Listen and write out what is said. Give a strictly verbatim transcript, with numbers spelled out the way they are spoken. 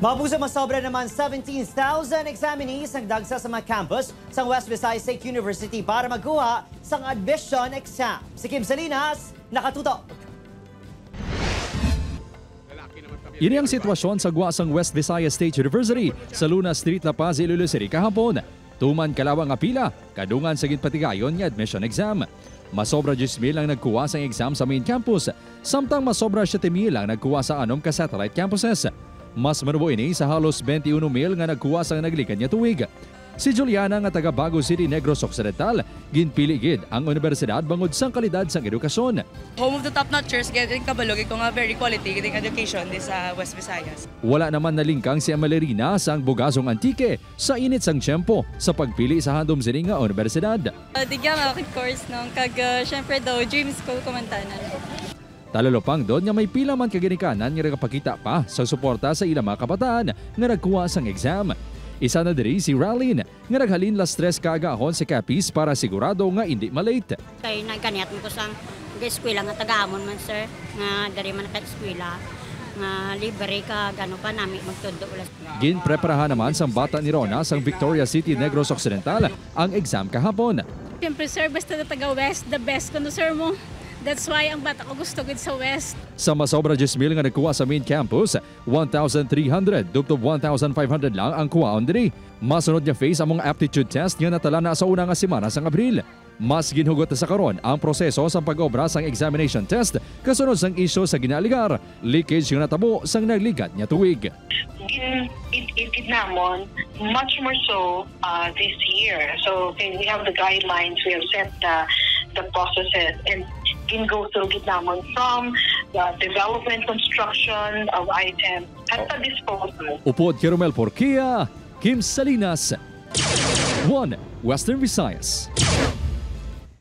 Mapusa, masobra naman seventeen thousand examinees ang dagsa sa mga campus sa West Visayas State University para magkuha sang admission exam. Si Kim Salinas, nakatutok. Ini ang sitwasyon sa gwa sang West Visayas State University sa Luna Street, La Paz, Iloilo City kahapon. Tuman kalawa nga pila, kadungan sa ginpatigayon nga admission exam. Masobra diyes mil ang nagkuha sang exam sa main campus, samtang masobra siyete mil ang nagkuha sa anom ka satellite campuses. Mas manubo ini sa halos twenty-one mil nga nagkuha sang nagligad nga tuig. Si Juliana nga taga Bago City, Negros Occidental, ginpili gid ang unibersidad bangod sang kalidad sang edukasyon. Home of the top notchers, gid kabalo gid ko nga very quality gid ang education di sa West Visayas. Wala naman nalingkang si Amelerina sang Bugasong, Antique sa init sang tiyempo sa pagpili sa handom sini nga unibersidad. Ah, di gyud nga akong course, no? Kag, ah, syempre daw, dream school ko man tanan. Talulopangdon nga may pila man ka ginikanan nga nagapakita pa sa suporta sa ila mga kabataan nga nagkuha sang exam. Isa na diri si Ralin, nga naghalin las tres ka agahon sa Capiz para sigurado nga indi ma-late. Kay nagkaniat man ko sang eskwela nga taga-amon man, sir, nga diri man ka eskwela nga libre ka gano pa nami magtundo ulas. Ginpreparahan naman sang bata ni Rona sang Victoria City, Negros Occidental ang exam kahapon. Siyempre, sir, basta na taga West, the best kuno, sir, mo. That's why ang bata ko gusto gid sa West. Sa masobra diyes mil nga nagkuha sa main campus, one thousand three hundred tubtob one thousand five hundred lang ang kuhaon diri. Masunod nga phase among aptitude test nga natala na sa una nga semana sang Abril. Mas ginhugot na sa karon ang proseso sa pag-obra sang examination test kasunod sang isyu sa ginaaligar leakage nga natabo sang nagligad nga tuig. Gin-, it, it, it namon much more so, uh, this year. So, okay, we have the guidelines, we have set the, the processes, and gin-go through gid namon from the development, construction of items at the disposal. Upod kay Romel Porquia, Kim Salinas, One Western Visayas.